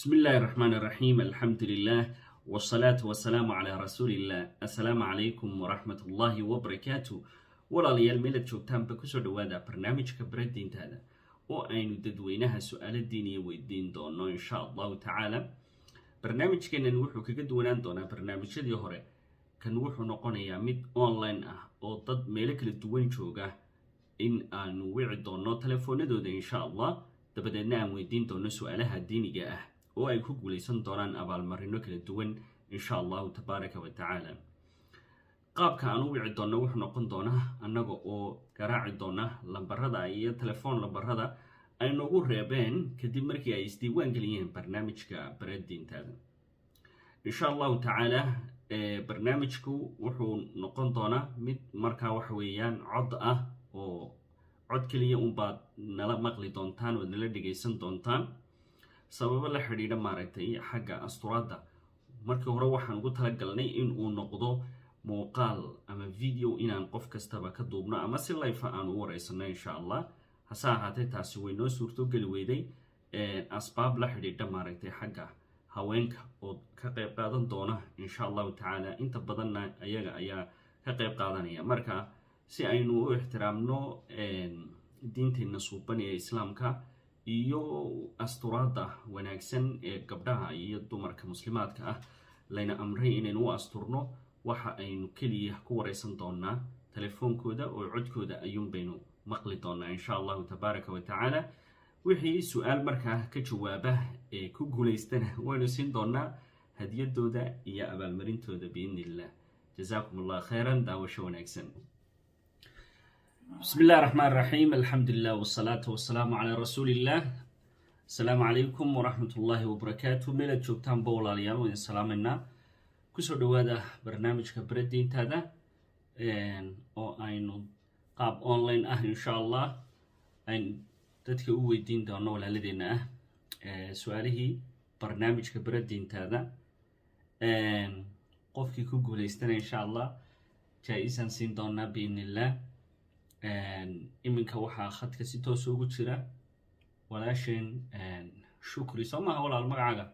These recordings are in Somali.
بسم الله الرحمن الرحيم، الحمد لله والصلاة والسلام على رسول الله. السلام عليكم ورحمة الله وبركاته. Walaalayaal, meelaad joogtaanba, kusoo dhawaada barnaamijka Bara Diintaada oo aynu dadweynaha su-aalo diiniya weydiin doono, insha Allahu tacaala. Barnaamijkeenan wuxuu kaga duwanaan doonaa barnaamijyadii hore, kan wuxuu noqonayaa mid online ah oo dad meelo kala duwan jooga in aanu wici doono telefoonadooda, insha Allah, dabadeedna aan weydiin doono su-aalaha diiniga ah oo ay ku guuleysan doonaan abaalmarino kala duwan, insha Allahu tabaaraka wa tacaala. Qaabka aan u wici doonno wuxuu noqon doonaa annaga oo garaaci doona lambarada iyo telefoon lambarada ay noogu reebeen kadib markii ay isdiiwaan geliyeen barnaamijka Bara Diintaada, insha Allahu tacaala. Barnaamijku wuxuu noqon doonaa mid markaa waxa weeyaan cod ah, oo cod keliya unbaad nala maqli doontaan ood nala dhegaysan doontaan, sababo la xidhiidha maaragtay xagga asturaadda. Markii hore waxaan ugu talagalnay in uu noqdo muuqaal ama video inaan qof kastaba ka duubno ama si live aan u wareysano, insha Allah. Hase ahaatee, taasi way noo suurto geli weyday asbaab la xidhiidha maaragtay xagga haweenka oo ka qayb qaadan doona, insha Allahu tacaala. Inta badanna ayaga ayaa ka qayb qaadanaya. Marka si aynu u ixtiraamno diinteena suuban ee Islaamka iyo asturaadda wanaagsan ee gabdhaha iyo dumarka muslimaadka ah layna amray inaynu u asturno, waxa aynu keliya ku wareysan doonaa telefoonkooda oo codkooda ayuun baynu maqli doonaa, insha Allahu tabaaraka wa tacaala. Wixii su-aal markaa ka jawaaba ee ku guulaystana waynu siin doonaa hadiyadooda iyo abaalmarintooda, biidni illah. Jazaakum Allah khayran, daawasho wanaagsan. بسم الله الرحمن الرحيم، الحمد لله والصلاة والسلام على رسول الله. Asalaamu calaykum waraxmat ullaahi wabarakaatu. Meelaad joogtaanba, walaalayaal, waan idin salaamaynaa. Kusoo dhawaada barnaamijka Bara Diintaada oo aynu qaab online ah, insha Allah, aynu dadka u weydiin doono, walaaladeena ah, su-aalihii barnaamijka Bara Diintaada. Qofkii ku guuleystana, insha Allah, jaa-isaan siin doonaa, biidn illah. Iminka waxaa khadka si toosa ugu jira walaasheen Shukri. Soo maha, walaal, magacaaga?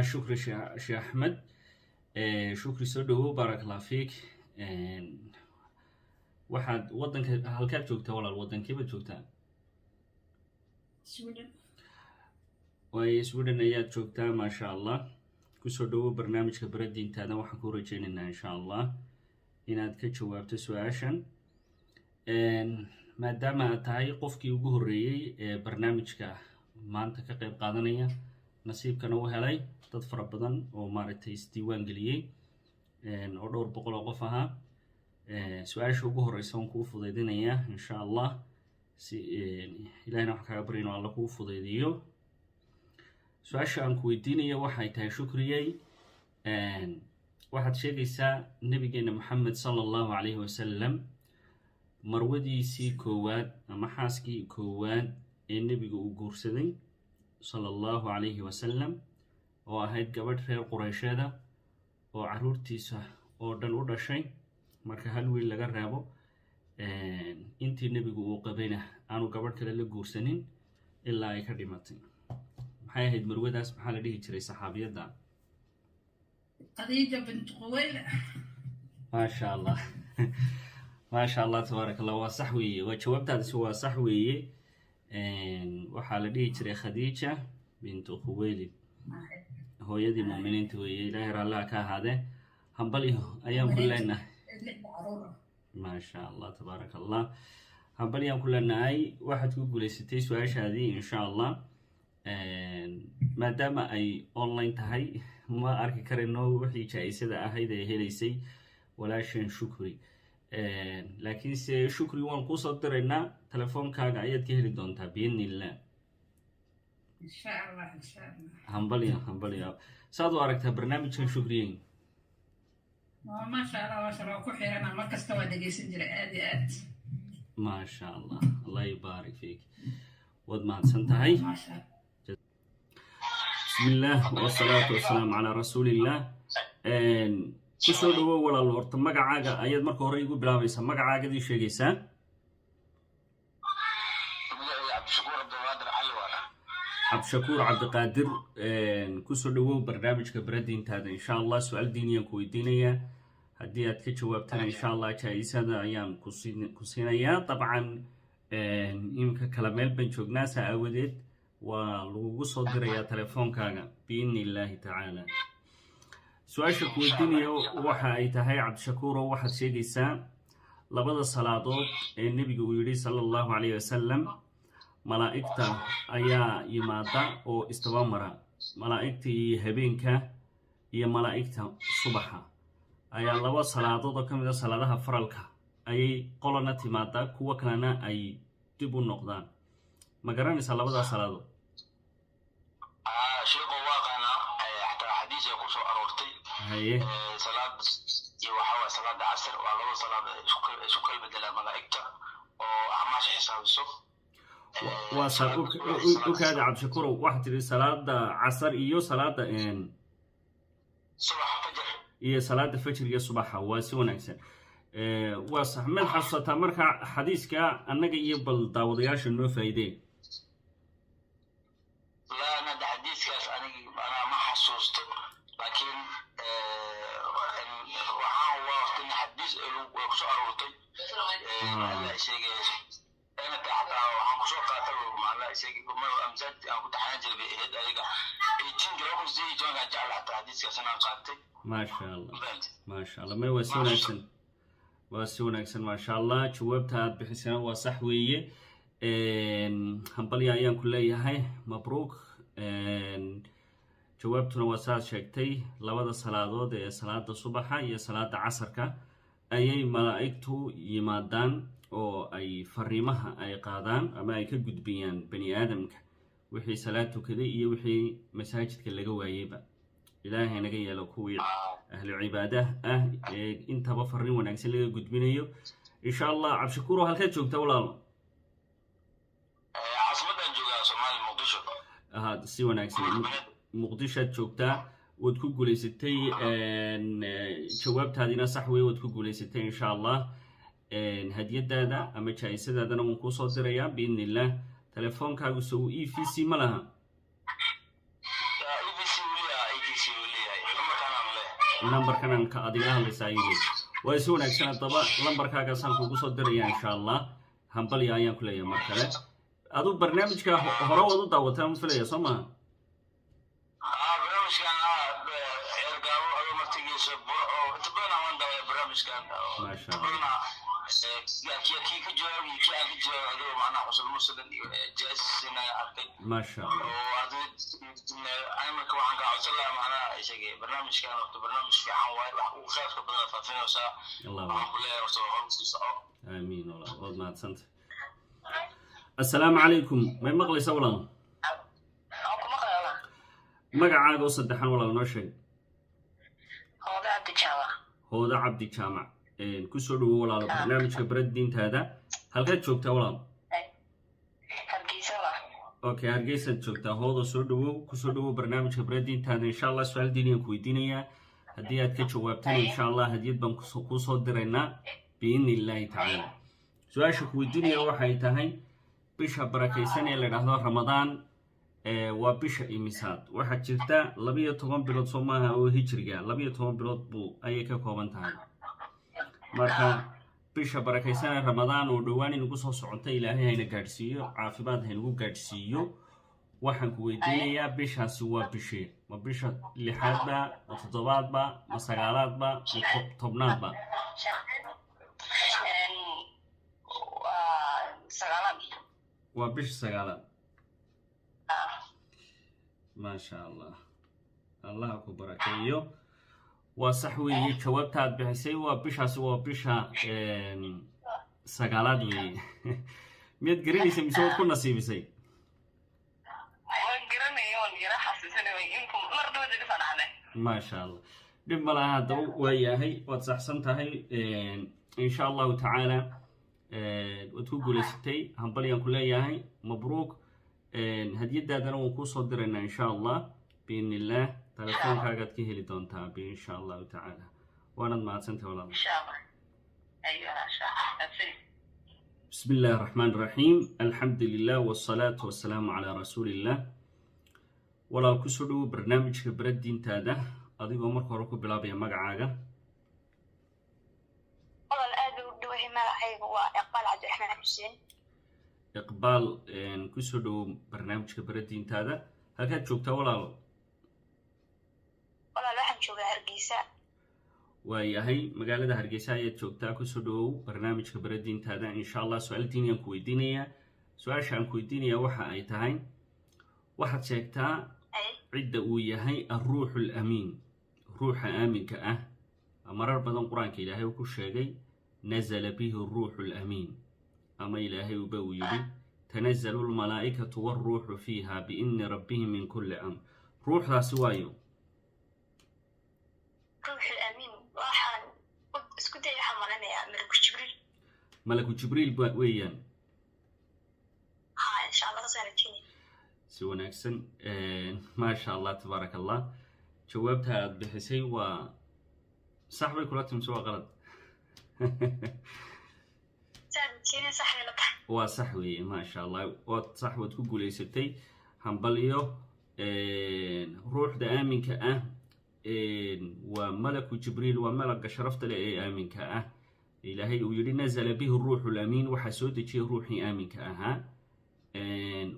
Shukri Sheekh Axmed. Shukri, soo dhawow, baarak Allah fiik. Waxaad waddanka halkaad joogtaa, walaal? Waddankeebaad joogtaa? Sweden. Waayo, Sweden ayaad joogtaa, maasha Allah. Kusoo dhawow barnaamijka Bara Diintaada. Waxaan ku rajeynaynaa, insha Allah, inaad ka jawaabto su-aashan, maadaama aad tahay qofkii ugu horreeyey ee barnaamijka maanta ka qayb qaadanaya, nasiibkana u helay dad fara badan oo maaragtay isdiiwaan geliyey oo dhowr boqol oo qof ahaa. Su-aasha ugu horeysa waan kuu fudaydinayaa, insha Allah. Si Ilahina waxaan kaaga barya inu Alla kuu fudaydiyo. Su-aasha aan ku weydiinaya waxay tahay, Shukriyey, waxaad sheegaysaa Nabigeena Maxamed sala Allahu calayhi wasalam marwadiisii koowaad ama xaaskii koowaad ee Nebiga uu guursaday sala Allahu calayhi wasalam, oo ahayd gabadh reer Qureysheeda oo carruurtiisa oo dhan u dhashay marka hal wiil laga reebo. Intii Nebigu uu qabayna aanu gabadh kale la guursanin ilaa ay ka dhimatay. Maxay ahayd marwadaas? Maxaa la dhihi jiray saxaabiyadda? Khadiija bint Quwayl. Maasha Allah, maasha Allah, tabaarak Allah. Waa sax weeye, waa jawaabtaadisi, waa sax weeye. Waxaa la dhihi jiray Khadiija bintu Khuwaylid, hooyadii muuminiinta weeye. Ilaahay raallaha ka ahaadee. Hambalyo ayaan ku leenahay. Maasha Allah, tabaaraka Allah. Hambalyaan ku leenahay, waxaad ku guulaysatay su-aashaadii, insha Allah. Maadaama ay online tahay, ma arki karayno wixii jaa-isada ahayd ee helaysay walaashan Shukri, laakiinse Shukri waan kuusoo diraynaa, telefoonkaaga ayaad ka heli doontaa, biidni illah. Insha Allah, insha Allah. Hambalyo, hambalyo. Saad u aragtaa barnaamijkan, Shukriyeyn? Maasha Allah, maasha Allah. Ku xirana mar kasta, waa dhegeysan jiray aad iyo aad. Maasha Allah, Allah yubaarik fiik, waad mahadsan tahay. Maasha. Bismi illaah wasalaatu wasalaamu calaa rasuuliillah. Kusoo dhawow, walaal. Horta magacaaga ayaad marka hore igu bilaabaysaa, magacaagadii sheegaysaa. Magacayga Cabdishakuur Cabdulqaadir Cali waana. Cabdishakuur Cabdiqaadir, kusoo dhawow barnaamijka Baradiintaada. Insha Allah su-aal diiniyaan ku weydiinayaa, haddii aad ka jawaabtana insha Allah jaa-isada ayaan ku siinayaa. Dabcan iminka kala meel baan joognaa, saa aawadeed waa lagugu soo dirayaa telefoonkaaga biidni illaahi tacaala. Su-aasha ku weydiinaya waxa ay tahay, Cabdishakuuro, waxaad sheegaysaa labada salaadood ee nebigu uu yidhi sala Allahu calayh wasalam malaa'igta ayaa yimaada oo istaba mara, malaa'igta iyo habeenka iyo malaa'igta subaxa ayaa laba salaadood oo ka mid a salaadaha faralka ayay qolana timaadaa, kuwo kalena ay dib u noqdaan. Ma garanaysaa labadaas salaadood? Sheekhu, waa qanaa, xataa xadiis ay kusoo aroortay. Haye. Salaad iyo waxaa waye salaada casr, waa laba salaad isku kala bedelaa malaa'igta oo acmaasha xisaabiso. Waa ukaada, Cabdishakurow, waxaad tidhi salaada casar iyo salaada subax, fajr. Iyo salaada fajriga, subaxa. Waa si wanaagsan, waa sax. Maad xasuusataa marka xadiiska annaga iyo bal daawadayaasha noo faa'iidee? Laa, nada, xadiiskaas anig anaa ma xasuusto, laakiin waxaan waa waqti in xadiis ay kusoo aroortay maxaa sheegay xataa waxaan kusoo qaatay, maxaa sheegay, masaajid aan ku taxanaan jiray bay ahayd adiga 18, 2018-kaan jecla xataa xadiiskaas inaan qaatay. Maasha Allah, maasha Allah. May, waa si wanaagsan, waa si wanaagsan, maasha Allah. Jawaabta aad bixisana waa sax weeye. Hambalya ayaan ku leeyahay, mabruuk. Jawaabtuna waa saad sheegtay, labada salaadood ee salaada subaxa iyo salaada casarka ayay malaa'igtu yimaadaan oo ay fariimaha ay qaadaan ama ay ka gudbiyaan bani aadamka, wixii salaad tukaday iyo wixii masaajidka laga waayeyba. Ilaahay naga yeelo kuwii ahlu cibaada ah ee intaba fariin wanaagsan laga gudbinayo insha Allah. Cabdishakuuro, halkaad joogtaa, walaalo? Caasimadaan joogaa, Soomaaliya, Muqdisho. Aha, si wanaagsan, Muqdishoad joogtaa. Waad ku guulaysatay, jawaabtaadina sax wey, waad ku guulaysatay. Insha Allah hadiyadaada ama jaa-isadaadana waan kuusoo dirayaa biidni illah. Telefoonkaagu so EVC ma laha? EVC uu leeyahay, EVC uu leeyahay, lambarkaan leeyahay. Lambarkanan ka adiga hadlaysaa ayuu leeyahay. Waa si wanaagsan. Haddaba lambarkaagaasaan kugu soo dirayaa insha Allah. Hambalya ayaan ku leeyahay mar kale. Aduu barnaamijka hore waad u daawataa ma filaya, soo maha? Barnaamijkan Ceergaabo adoo martigiisa Burco inta badan waan daawaya barnaamijkan. Maasha Inta Allah. badan kii ka jawaab iyo kii aan ka jawaab adoo macnaha xusul muslim iyo jaa-is siinaya arkay. Maasha Allah. Oo ardayda marka waxaan kaa codsan lahaa, macnaha isagii barnaamijkan horta barnaamij fiican waaye, wax ugu khayrka badan aad faafinaysaa. Allah. Waxaan ku leeyahay horta hor sii soco. Aamiin, walaal, waad mahadsanta. Assalaamu calaykum, may maqlaysa, walaal? Aan ku maqlayaa. Magacaaga oo saddexan, walaal, noo sheeg. Hooda Cabdi Jaamac. Hooda Cabdi Jaamac, kusoo dhawo, walaalo, barnaamijka Barad Diintaada. Halkaad joogtaa, walaal? Hargeysa la. Okay, Hargeysaad joogtaa. Hooda, soo dhawow, kusoo dhawow barnaamijka Barad Diintaada. Insha Allah su-aal diiniyaan ku weydiinayaa, haddii aad ka jawaabtana insha Allah hadiyad baan kuusoo diraynaa biidni illaahi tacaala. Su-aasha ku weydiinaya waxay tahay, bisha barakaysan ee la dhahdo Ramadaan waa bisha imisaad? Waxaa jirta 12 bilood, soo maaha, oo hijriga 12 bilood buu ayay ka kooban tahay. Marka bisha barakaysan ee Ramadaan oo dhowaan inagu soo socota, Ilaahay hayna gaadhsiiyo, caafimaad haynagu gaadhsiiyo, waxaan ku weydiinayaa bishaasi waa bishee? Ma bisha lixaadba, ma toddobaadba, ma sagaalaadba, ma tobnaadba? Waa sagaalaad. Waa bisha sagaalaad. Maasha Allah, Allaha ku barakeeyo. Waa sax weeye jawaabta aad bixisay, waa bishaasi, waa bisha sagaalaad weeye. Miyaad garanaysa mise waad ku nasiibisay? Waan garanaya, waan yara xasuusanay inku mar dhow iga soo dhacday. Maasha Allah, dhib ma laha. Haddaba waa yahay, waad saxsan tahay. Insha Allahu tacaala waad ku guulaysatay, hambalyaan ku leeyahay, mabruuk. Hadiyadaadana waan kuusoo diraynaa insha Allah biidni illah, telefoonkaagaad ka heli doontaa insha Allahu tacaala. Waanad mahadsantahay, walaal. Insha Allah, aywa, insha Allah. بسم الله الرحمن الرحيم، الحمد لله والصلاة والسلام على رسول الله. Walaal, kusoo dhowo barnaamijka Bara Diintaada, adigoo marka hore ku bilaabaya magacaaga. Walaal, aad u dhawahay. Magacaygu waa Iqbaal Cabdiraxmaan Xuseen. Iqbaal, kusoo dhowo barnaamijka Bara Diintaada. Halkaad joogtaa, walaal? Walaal, waxaan joogaa Hargeysa. Waayahay, magaalada Hargeysa ayaad joogtaa. Kusoo dhawow barnaamijka Bara Diintaada. Insha Allah su-aal diini aan ku weydiinayaa. Su-aasha aan ku weydiinaya waxa ay tahay: waxaad sheegtaa cidda uu yahay alruuxu alamiin, ruuxa aaminka ah. Marar badan Qur-aanka Ilaahay uu ku sheegay "nazala bihi ruuxu alamiin", ama Ilaahay uba uu yidhi "tanazalu almalaa'ikatu walruuxu fiiha biidni rabbihim min kulli amr". Ruuxdaasi waayo? Ruuxul amiin, waxaan isku daya, waxaan malinayaa Malaku Jibriil. Malaku Jibriil ba weeyaan? Ha, insha Allah, saasaan rajeynaya. Si wanaagsan, maasha Allah, tabaaraka Allah. Jawaabta aad bixisay waa sax bay kula timse, waa qalad? Saan rajeynaya, sax bay la tahay. Waa sax weeye, maasha Allah, waad sax, waad ku guulaysatay, hambalyo. Ruuxda aaminka ah waa Malaku Jibriil, waa malaga sharafta leh ee aaminka ah. Ilaahay uu yidhi "nazala bihi ruuxu lamiin", waxaa soo dejiyay ruuxii aaminka ahaa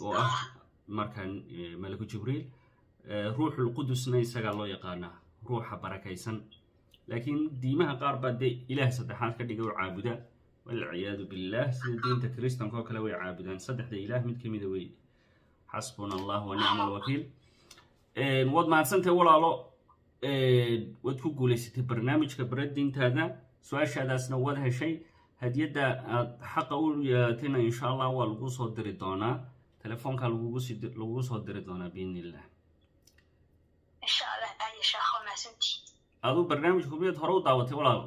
oo ah markan Malaku Jibriil. Ruuxulqudusna isagaa loo yaqaanaa, ruuxa barakaysan. Laakiin diimaha qaar baa dee Ilaah saddexaad ka dhigay oo caabuda, walciyaadu billah, sida diinta Kiristanka oo kale way caabudaan saddexda ilaah mid kamida wey. Xasbuna Allah wa nicma alwakiil. Waad mahadsantahay, walaalo, waad ku guulaysatay barnaamijka Bara Diintaada. Su-aashaadaasna waad heshay. Hadiyadda aad xaqa u yeelatayna insha Allah waa lagu soo diri doonaa, telefoonka lagugu soo diri doonaa biidni illah. Insha Allah, aaya sheekh, waa mahadsantihi. Aduu barnaamijku miyaad hore u daawatay, walaalo?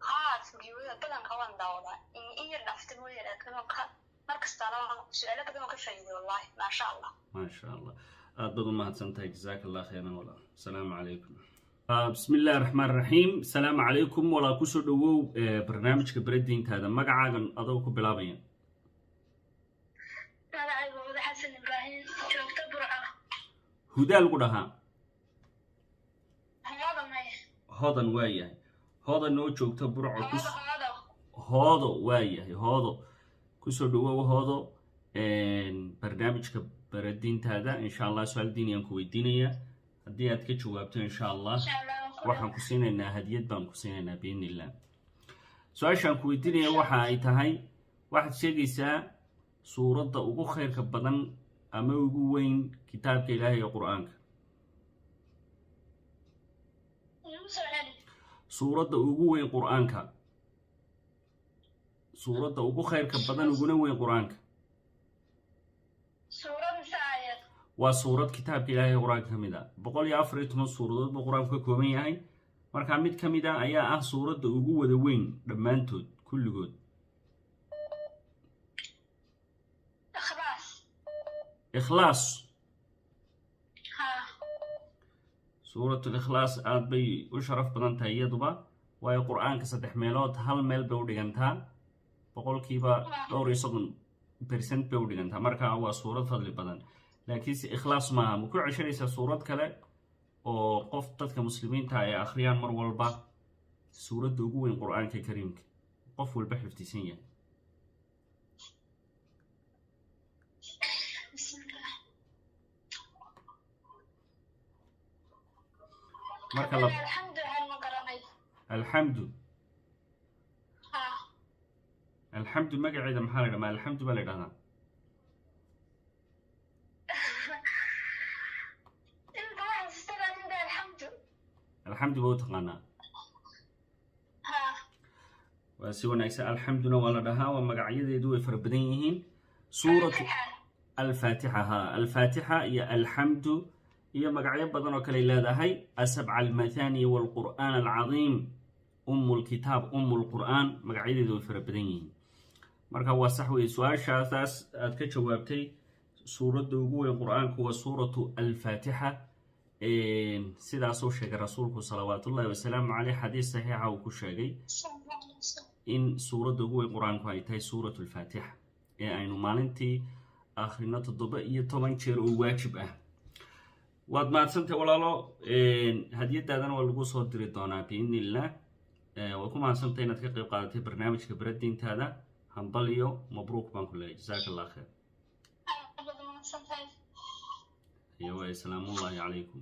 Haa, fiidiyowada badanka waan daawadaa, in yar dhafta mooye, laakiin waan ka mar kastaana waan su-aalo badan waan ka faa'iiday, wallahi, maasha Allah. Maasha Allah, aad baad u mahadsan tahay. Jazaaka Allah khayran, walaal. Asalaamu calaykum. Bismi illahi raxmaan raxiim. Asalaamu calaykum, walaa. Kusoo dhawow barnaamijka Bara Diintaada, magacaagan adoo ku bilaabaya. Magacaygu Huda Xasan Ibraahim, joogta Burco. Hudaa lagu dhahaa? Hooda may. Hodan, waa yahay. Hodan oo joogta Burco kus. Hoodo, Hoodo. Hoodo, waa yahay. Hoodo, kusoo dhawow, Hoodo, barnaamijka Bara Diintaada. Insha Allah su-aal diini aan ku weydiinaya. Haddii aad ka jawaabto, insha Allah Insha Allah. waxaan ku siinaynaa hadiyad baan ku siinaynaa biidni illah. Su-aashaan ku weydiinaya waxa ay tahay: waxaad sheegaysaa suuradda ugu khayrka badan ama ugu weyn kitaabka Ilaahay ee Qur-aanka. Igu soo celi. Suuradda ugu weyn Qur-aanka, suuradda ugu khayrka badan uguna weyn Qur-aanka. Suurad mise aayad? Waa suurad kitaabka Ilaahay ee Qur-aanka ka mid ah. 114 suuradood buu Qur-aanku ka kooban yahay. Marka mid ka mid a ayaa ah suuradda ugu wada weyn dhammaantood, kulligood. Ikhlaas. Ikhlaas? Haa. Suuratul Ikhlaas aad bay u sharaf badan tahay iyaduba, waayo Qur-aanka saddex meelood hal meel bay u dhigantaa, dhowr iyo 30% bay u dhigantaa. Marka waa suurad fadli badan, laakiinse Ikhlaas maaha. Ma ku ceshanaysaa suurad kale oo qof dadka Muslimiinta ay akhriyaan mar walba, suuradda ugu weyn Qur-aanka Kariimka, qof walba xifdisan yahay? Bismillah. Marka la Alxamdu, waxaan ma garanay. Alxamdu? Haa. Alxamdu magaceeda maxaa la dhamaa? Alxamdu baa la idhahdaa. Inta waxaan xasuustaa inta alxamdu. Alxamdu ba u taqaanaa? Haa. Waa si wanaagsan. Alxamduna waa la dhahaa, waa magacyadeedu way fara badan yihiin. Suuratu Alfaatixa, ha, Alfaatixa iyo Alxamdu iyo magacyo badan oo kaley leedahay, asabca almathani walqur'aan alcadiim, umu lkitaab, umu lqur'aan, magacyadeedu way fara badan yihiin. Marka waa sax weeye su-aashaataas aad ka jawaabtay. Suuradda ugu weyn Qur-aanku waa suuratu Alfaatixa, sidaasuu sheegay Rasuulku salawaatullahi wasalaamu caleyh. Xadiis saxiixa uu ku sheegay in suuradda ugu weyn Qur-aanku ay tahay suuratu Alfaatixa ee aynu maalintii akhrino 17 jeer oo waajib ah. Waad mahadsantahay, walaalo. Hadiyadaadana waa lagu soo diri doonaa biidni illah. Waad ku mahadsantahay inaad ka qayb qaadatay barnaamijka Baradiintaada. Hambaliyo, mabruuk baan ku leeyahay. Jazaaka Allah kheer. Aad baad mahadsantahay. Iyo waa, salaamullahi calaykum.